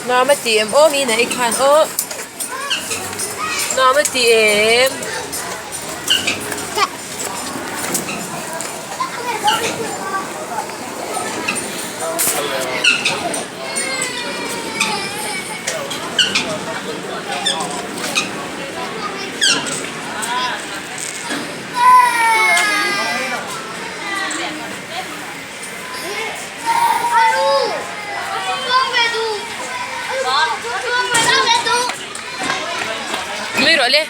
Nuam a ti em aw mi na i khan aw nuam a ti em. Nui rawh le.